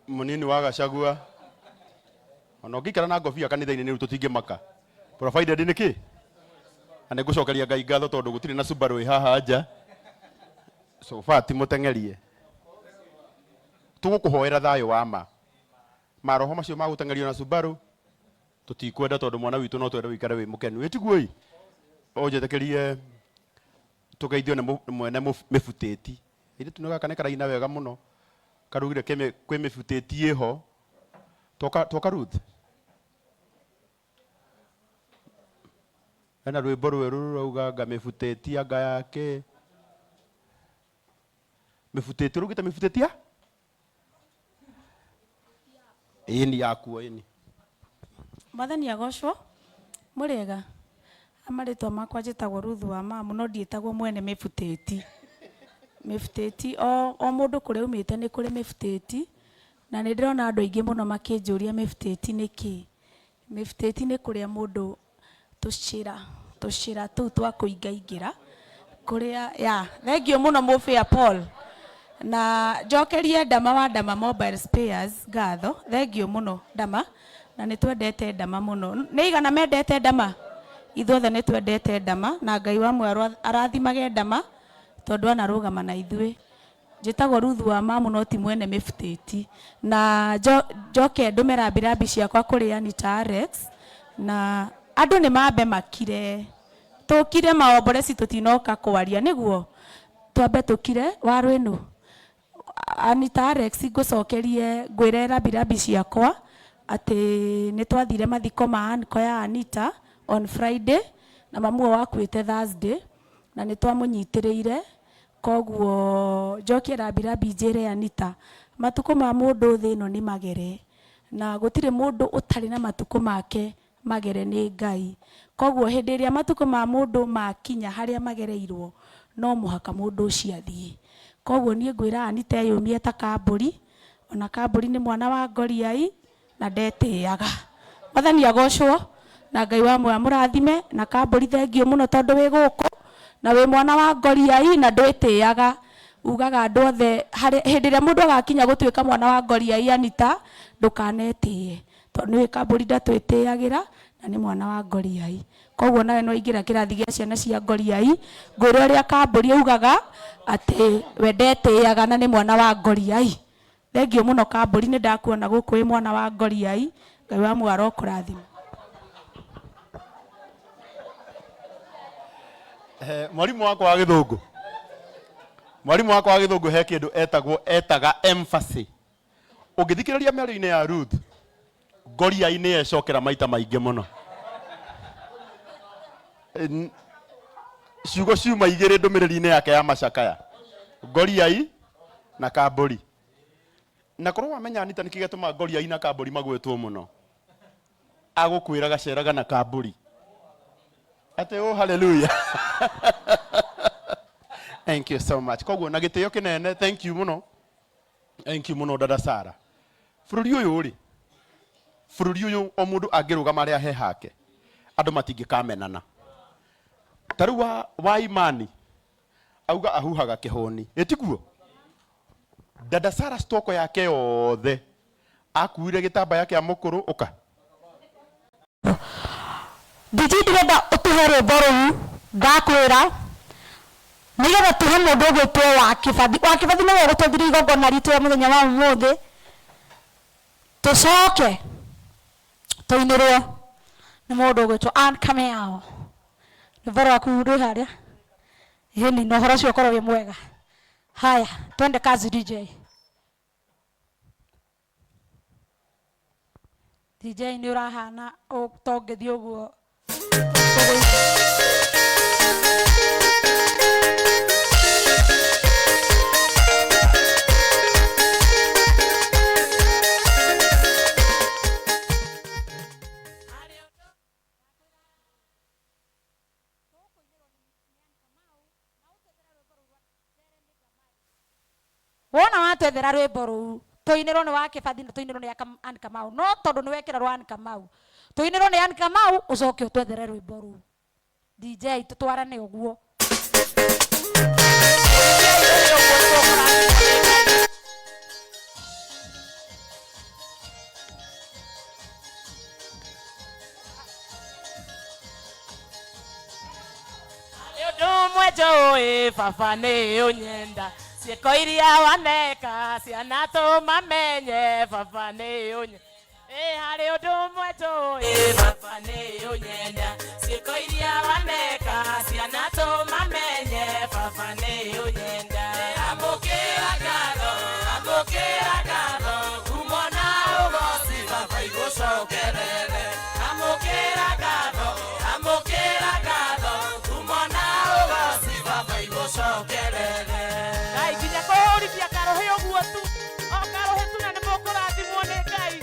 Mũnini wa Gachagua ona ũngĩikara na ngobia kanitha-inĩ nĩ tũtingĩmaka provided nĩ kĩ na nĩ ngũcokeria Ngai ngatho tondũ gũtirĩ na Subaru ĩ haha nja so far ti mũteng'erie tũgũkũhoera thayũ wa ma maroho macio ma gũteng'erio na Subaru tũtikwenda tondũ mwana witũ no twende ũikare wĩ mũkenu ĩtiguo ĩ ũnjĩtĩkĩrie tũgeithio nĩ mwene mĩbutĩti airĩtu nĩ gaka nĩ karaina wega mũno karugire kwĩ mĩbutĩti ĩho toka toka Ruth ena rwĩmbo rwerũ rũrauga anga mĩbutĩti anga yake mĩbutĩti ũrugĩte mĩbutĩti ya ĩni yakuo ĩni. Mwathani agocwo. Mũrĩega? Marĩtwa makwa njĩtagwo Ruth wa Mamu no ndiĩtagwo mwene mĩbutĩti. Mĩbutĩti o, o mũndũ kũrĩa aumĩte nĩ kũrĩ mĩbutĩti, na nĩ ndĩrona andũ aingĩ mũno makĩnjũria mĩbutĩti nĩ kĩĩ. Mĩbutĩti nĩ kũrĩa mũndũ tũcĩra, tũcĩra tũu twa kũingaingĩra, kũrĩa, ya, thengiũ mũno Mũbĩa Paul. Na njokerie Ndama wa Ndama Mobile Spares ngatho, thengiũ mũno Ndama, na nĩ twendete Ndama mũno. Nĩ aigana mendete Ndama? Ithuothe nĩ twendete Ndama, na Ngai wa muoyo arathimage Ndama, tondũ anarũgama na ithuĩ. Njĩtagwo Ruthu wa Mamu no ti mwene mĩbutĩti. Na njoke ndũme rambirambi ciakwa kũrĩ Anita Alex, na andũ nĩ mambe makire. Tũkire maomboreci tũtinoka kwaria, nĩguo? Twambe tũkire, Warwĩnũ? Anita Alex ngũcokerie ngwĩre rambirambi ciakwa atĩ nĩ twathire mathiko ma uncle ya Anita on Friday, na mamu wao akuĩte Thursday, na nĩ twamũnyitĩrĩire. Koguo njokie rambirambi njĩre Anita, matukũ ma mũndũ thĩ ĩno nĩ magere, na gũtirĩ mũndũ ũtarĩ na matukũ make magere nĩ Ngai. Koguo hĩndĩ ĩrĩa matukũ ma mũndũ makinya harĩa magereirwo, no mũhaka mũndũ ũcio athiĩ. Koguo niĩ ngwĩra Anita eyũmie ta kambũri, ona kambũri nĩ mwana wa ngoriai, na ndetĩaga. Mwathani agocwo na Ngai wa muoyo amũrathime na kambũri thengiũ mũno tondũ wĩ gũkũ na wĩ mwana wa ngoriai na ndwĩtĩaga. Ugaga andũ othe hĩndĩ ĩrĩa mũndũ agakinya gũtuĩka mwana wa ngoriai Anita ndũkanetĩe tondũ nĩũĩ kambũri ndatwĩtĩagĩra na nĩ mwana wa ngoriai. Koguo nawe nĩwaingĩra kĩrathi gĩa ciana cia ngoriai ngwĩre ũrĩa kambũri augaga atĩ we ndetĩaga na nĩ mwana wa ngoriai. Thengiũ mũno Kambũri nĩ ndakuona gũkũ wĩ mwana wa Ngoriai, Ngai wa muoyo arokũrathima. Eh, mwarimũ wakwa wa gĩthũngũ mwarimũ wakwa wa gĩthũngũ he kĩndũ etagwo etaga emphasis ũngĩthikĩrĩria mĩario-inĩ ya Ruth ngoriai nĩ yecokera maita maingĩ mũno ciugo ciuma igĩrĩ ndũmĩrĩri-inĩ yake ya macakaya ngoriai na kambũri na korwo wamenya Anita nĩkĩ gĩatũma ngoriai na kambũri magwetwo mũno agũkwĩra gaceraga na kambũri atĩ oh hallelujah thank you so much koguo na gĩtĩo kĩnene thank you mũno thank you mũno dada Sara bũrũri ũyũ rĩ bũrũri ũyũ o mũndũ angĩrũgama harĩa he hake andũ matingĩkamenana ta rĩu wa, wa imani auga ahuhaga kĩhũni ĩtiguo dada Sara stoko yake yothe akuire gĩtambaya kĩa mũkũrũ ũka DJ ndĩrenda ũtũhe rwĩmbo rũu ndakwĩra nĩgetha tũhe mũndũ ũgwĩtwo wa kĩbathi wa kĩbathi nĩwe ũgũtwethirie igongona ritũ rĩa mũthenya wa ũmũthĩ tũcoke tũinĩrwo nĩ mũndũ ũgwĩtwo Ann Kameo rwĩmbo rwaku rwĩ harĩa ĩni na ũhoro ũcio ũkorwo wĩ mwega haya twende kazi DJ DJ nĩ ũrahana ta ũngĩthiĩ ũguo Wona watwethera rwĩmbo rũu tũinĩrwo nĩ wa Kĩbathi na tũinĩrwo nĩ Ann Kamau no tondũ nĩ wekĩra rwa Ann Kamau tũinĩrwo nĩ Ann Kamau ũcoke ũtwethere rwĩmbo rũu DJ tũtwarane ũguo. Njũĩ baba nĩ ũnyenda, ciĩko iria waneka cianatũma menye baba nĩ ũnyenda. Ĩ harĩ ũndũ ũmwe njũĩ baba nĩ ũnyenda, ciĩko iria waneka cianatũma menye baba nĩ ũnyenda. Amũkĩra ngatho, amũkĩra ngatho, ngumo na ũgoci baba igũcokerere. Amũkĩra ngatho, amũkĩra ngatho, ngumo na ũgoci baba igũcokerere. Ngai nginya kũhũrithia karũhĩ ũguo tu, o karũhĩ tu na nĩ mũkũrathimwo nĩ Ngai.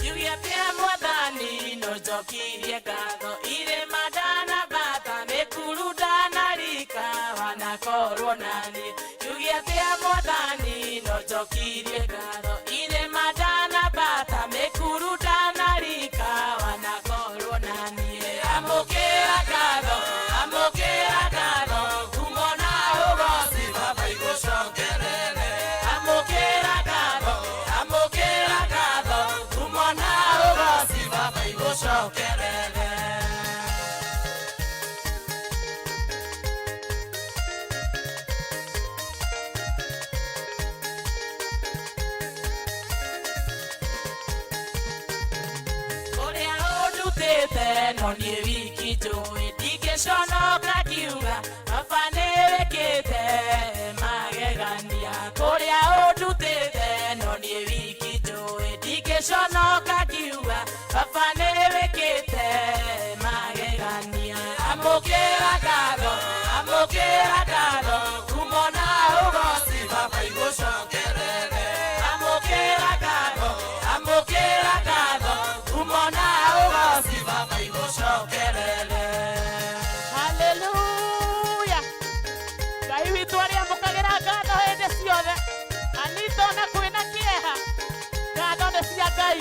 Kiuge atĩa Mwathani no njokirie ngatho, irĩma ndanambata, mĩkuru ndanarika, wanakorwo naniĩ. Kiuge atĩa Mwathani no njokirie ngatho, irĩma ndanambata, mĩkuru ndanarika, wanakorwo naniĩ. Amũkĩra ngatho, amũkĩra ngatho, ngumo na ũgoci baba igũcokerere. Amũkĩra ngatho, amũkĩra ngatho, ngumo na ũgoci baba igũcokerere. Ũrĩa ũndutĩte no niĩ wiki njũĩ, ndingĩconoka ngiuga baba nĩ wĩkĩte magegania. Kũrĩa ũndutĩte no niĩ wiki njũĩ, ndingĩconoka ngiuga baba nĩ wĩkĩte magegania. Amũkĩra ngatho, amũkĩra ngatho, ngumo na ũgoci baba igũcokerere. Amũkĩra ngatho, amũkĩra ngatho, ngumo na ũgoci baba igũcokerere. Haleluya. Ngai witũ arĩamũkagĩra ngatho hĩndĩ ciothe, anito na kwĩna kĩeha, ngatho nĩ cia Ngai.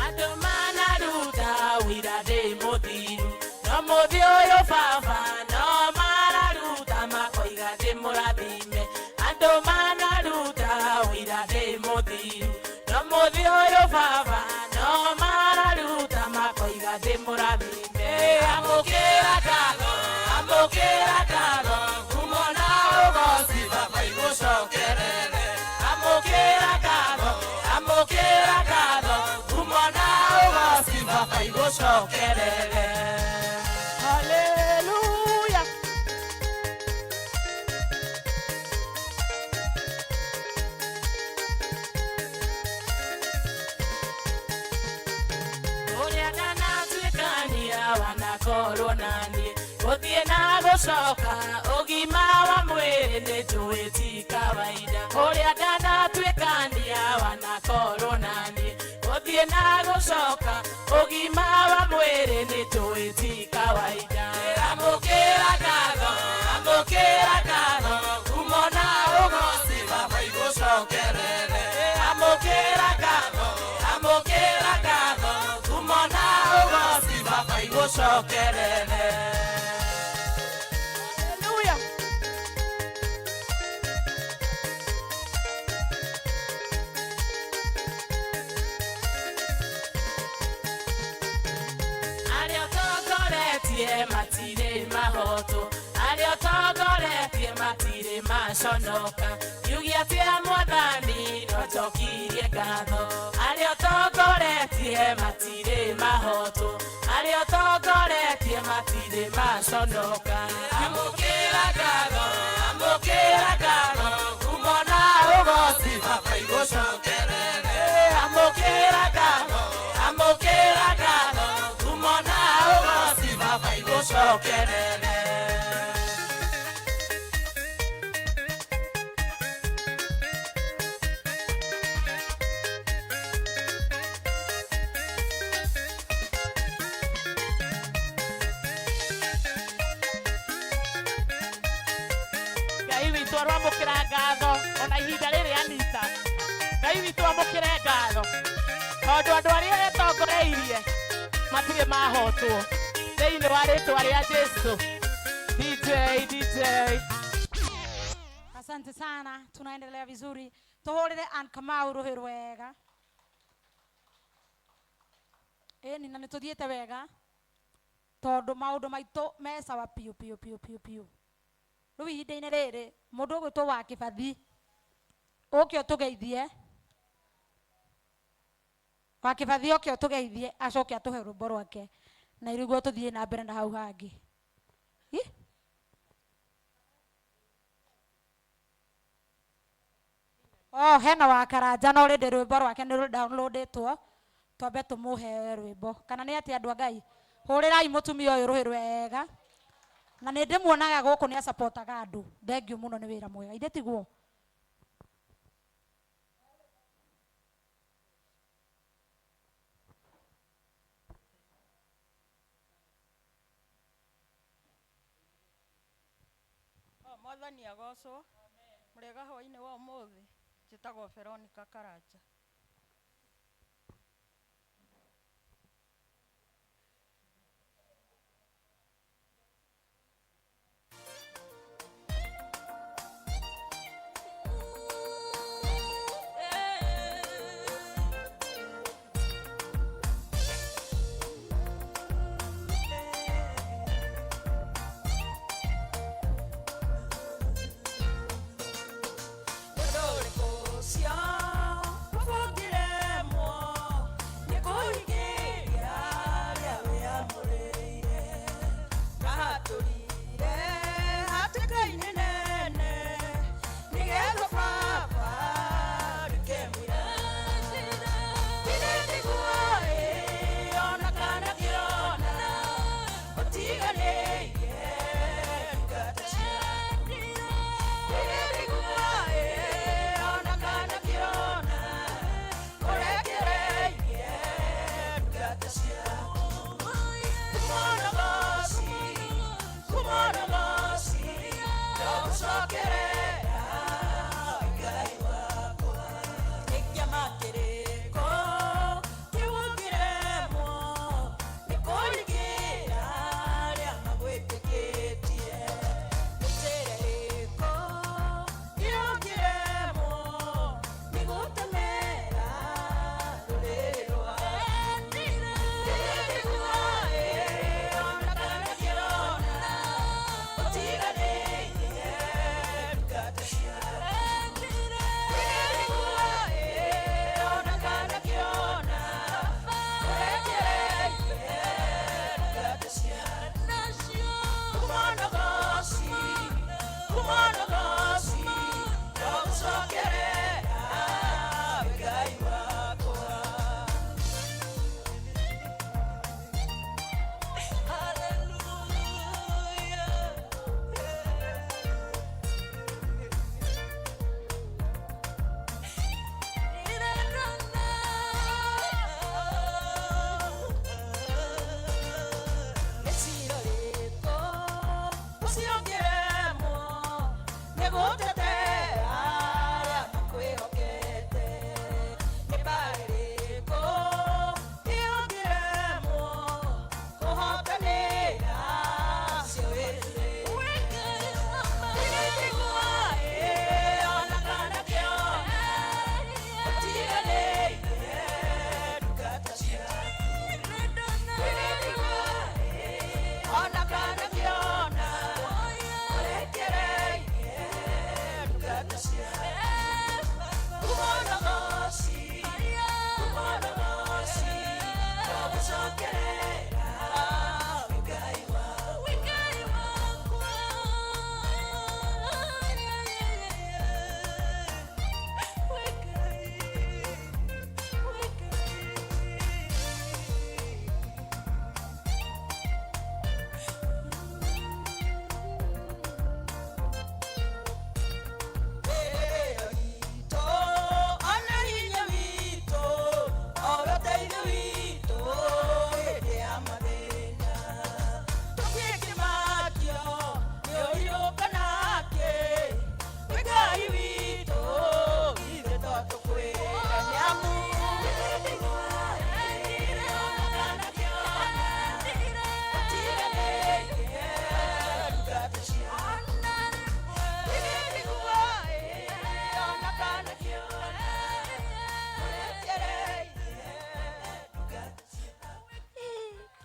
Andũ manaruta wĩra ndĩ mũthiru, no mũthĩ ũyũ baba no mararuta makoiga ndĩ mũrathime. Andũ manaruta wĩra ndĩ mũthiru, no mũthĩ ũyũ baba no mararuta makoiga ndĩ mũrathime. Amũkĩra ngatho, amũkĩra ngatho, ngumo na ũgoci baba igũcokerere. Amũkĩra ngatho, amũkĩra ngatho, ngumo na ũgoci baba igũcokerere. Haleluya. Ũrĩa ndanatuĩkania wanakorwo naniĩ, gũthiĩ na gũcoka, ũgima wa mwĩrĩ nĩ njũĩ ti kawaida. Ũrĩa ndanatuĩkania wanakorwo naniĩ, gũthiĩ na gũcoka, ũgima wa mwĩrĩ nĩ njũĩ ti kawaida. Amũkĩra ngatho, amũkĩra ngatho, ngumo na ũgoci baba igũcokerere. Amũkĩra ngatho, amũkĩra ngatho, ngumo na ũgoci baba igũcokerere. Haleluya. Arĩa ũtongoretie matirĩ mahoto, arĩa ũtongoretie matirĩ maconoka. Kiuge atĩa Mwathani no njokirie ngatho, arĩa ũtongoretie matirĩ mahoto, arĩa ũtongoretie matirĩ maconoka. Amũkĩra ngatho, amũkĩra ngatho, ngumo na ũgoci baba igũcokerere. Amũkĩra ngatho, amũkĩra ngatho, ngumo na ũgoci baba igũcokerere. Ngai witũ aroamũkĩra ngatho ona ihinda rĩrĩ Anita. Ngai witũ amũkĩre ngatho tondũ andũ arĩa etongoreirie matirĩ mahotwo thĩinĩ wa rĩtwa rĩa Jesu. DJ, DJ. Asante sana, tunaendelea vizuri. Tũhũrĩre Ann Kamau rũhĩ rwega. Ĩni na nĩ tũthiĩte wega tondũ maũndũ maitũ me sawa piũ piũ piũ piũ piũ. Rĩu ihinda-inĩ rĩrĩ mũndũ ũgwĩtwo wa Kĩbathi ũke ũtũgeithie, wa Kĩbathi oke ũtũgeithie acoke atũhe rwĩmbo rwake na iriguo tũthiĩ na mbere na hau hangĩ. Ih? Oh, hena wa Karanja no rĩndĩ rwĩmbo rwake nĩ downloadĩtwo, twambe tũmũhe rwĩmbo kana nĩ atĩ andũ a Ngai, hũrĩrai mũtumia ũyũ rũhĩ rwega na nĩ ndĩmuonaga gũkũ nĩ acapotaga andũ. Thengiũ mũno nĩ wĩra mwega, ithe tiguo? Oh, Mwathani agocwo. Mũrĩega hwainĩ wa ũmũthĩ. Njĩtagwo Veronica Karanja.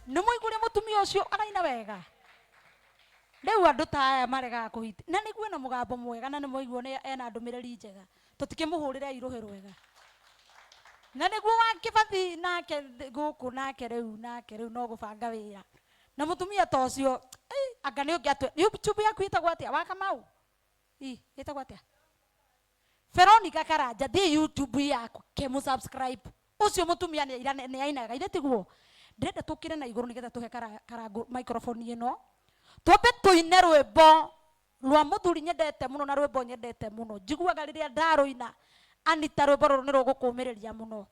Nĩ mũigua ũrĩa mũtumia ũcio araina wega. Rĩu andũ ta aya maregaga kũhiti na nĩguo na mũgambo mwega na nĩ mũigua nĩ ena ndũmĩrĩri njega. Tũtikĩmũhũrĩre irũhĩ rwega. Na nĩguo wa Kĩbathi nake gũkũ nake rĩu nake rĩu no gũbanga wĩra. Na mũtumia ta ũcio anga nĩ ũngĩatwe YouTube yaku ĩtagwo atĩa wa Kamau? Ĩ ĩtagwo atĩa? Veronica Karanja thiĩ YouTube yaku kĩmũ subscribe. Ũcio mũtumia nĩ ainaga ithe tiguo. Ndĩrenda tũkĩre na igũrũ nĩgetha tũhe Karangũ microphone ĩno. Twambe tũine rwĩmbo rwa mũthuri nyendete mũno na rwĩmbo nyendete mũno. Njiguaga rĩrĩa ndarũina Anita rwĩmbo rũrũ nĩ rũgũkũmĩrĩria mũno.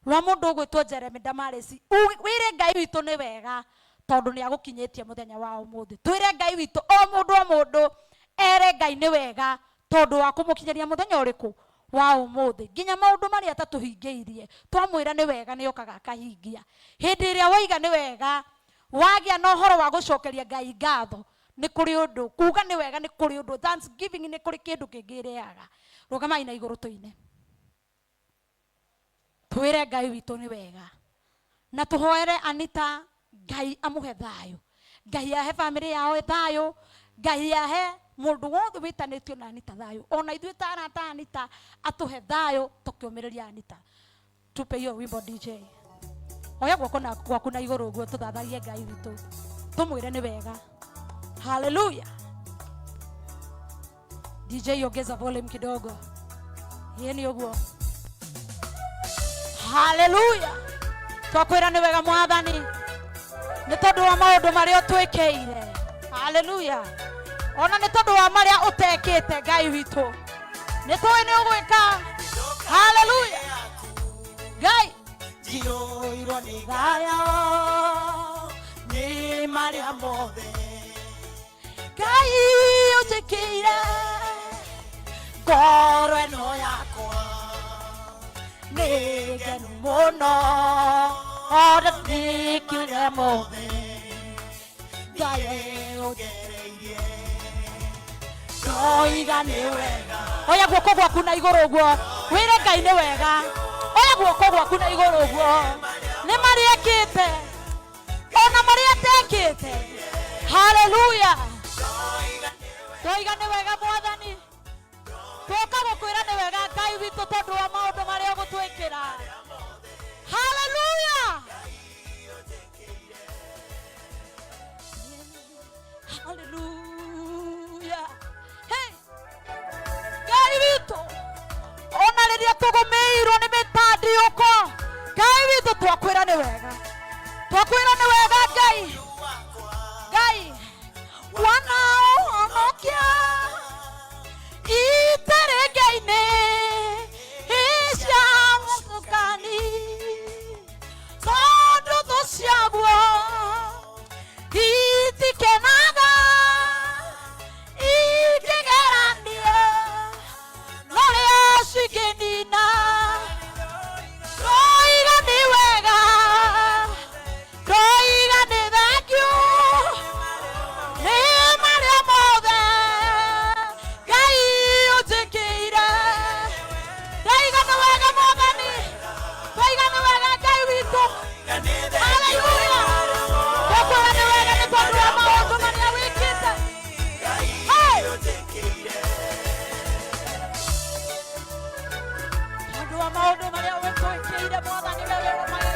Rwa mũndũ ũgwĩtwo Jeremy Damaris. Wĩre Ngai witũ nĩ wega tondũ nĩ agũkinyĩtie mũthenya wa ũmũthĩ. Twĩre Ngai witũ o mũndũ o mũndũ ere Ngai nĩ wega tondũ wa kũmũkinyĩria mũthenya ũrĩkũ wa ũmũthĩ. Nginya maũndũ marĩa atatũhingĩirie twamwĩra nĩ wega nĩ okaga akahingia. Hĩndĩ ĩrĩa waiga nĩ wega wagĩa na ũhoro wa gũcokeria Ngai ngatho nĩ kũrĩ ũndũ kuga nĩ wega nĩ kũrĩ ũndũ thanksgiving nĩ kũrĩ kĩndũ kĩngĩ ĩrĩaga. Rũgamai na igũrũ tũine. Twĩre Ngai witũ nĩ wega. Na tũhoere Anita Ngai amũhe thayũ. Ngai ahe family yao thayũ. Ngai ahe mũndũ wothe wĩtanĩtio na Anita thayũ. Ona ithuĩ ta arata Anita atũhe thayũ tũkĩũmĩrĩria Anita. Tupe hiyo wimbo DJ. Oya guoko na gwaku na igũrũ ũguo tũthathaie Ngai witũ. Tũmwĩre nĩ wega. Hallelujah. DJ ongeza volume kidogo. Yeye ni ũguo. Hallelujah. Twakwĩra nĩ wega Mwathani nĩ tondũ wa maũndũ marĩa ũtwĩkĩire. Hallelujah. Ona nĩ tondũ wa marĩa ũtekĩte Ngai witũ. Nĩ tũĩ nĩ ũgwĩka. Hallelujah. Ngai njiyũirwo nĩ thayũ nĩ marĩa mothe Ngai ũnjĩkĩire ngoro ĩno yakwa nĩ ngenu mũno ona ndikire mothe Ngai ũngereirie ndoiga nĩ wega. Oya guoko gwaku na igũrũ ũguo wĩre Ngai nĩ wega. Oya guoko gwaku na igũrũ ũguo nĩ marĩa ekĩte ona marĩa atekĩte. Hallelujah. Ndoiga nĩ wega Mwathani. Twoka gũkwĩra nĩ wega Ngai witũ tondũ wa maũndũ marĩa ũgũtwĩkĩra. Hallelujah. Hallelujah. Hey. Ngai witũ ona rĩrĩa tũgũmĩirwo nĩ mĩtandiũko Ngai witũ twakwĩra nĩ wega. Twakwĩra nĩ wega Ngai. Ngai wanaũhonokia iterenge-inĩ cia mũcukani tondũ thũ ciaguo itikenaga ikĩgerania norĩa cikĩnina. Ndoiga nĩ wega, ndoiga nĩ thank you nĩ marĩa mothe Ngai ũnjĩkĩire. Ndoiga nĩ wega Mwathani, ndoiga nĩ wega Ngai witũ. Hallelujah. Twakwĩra nĩ wega nĩ tondũ wa maũndũ marĩa wĩkĩte. Hey! Tondũ wa maũndũ marĩa wĩtwĩkĩire Mwathani wewe.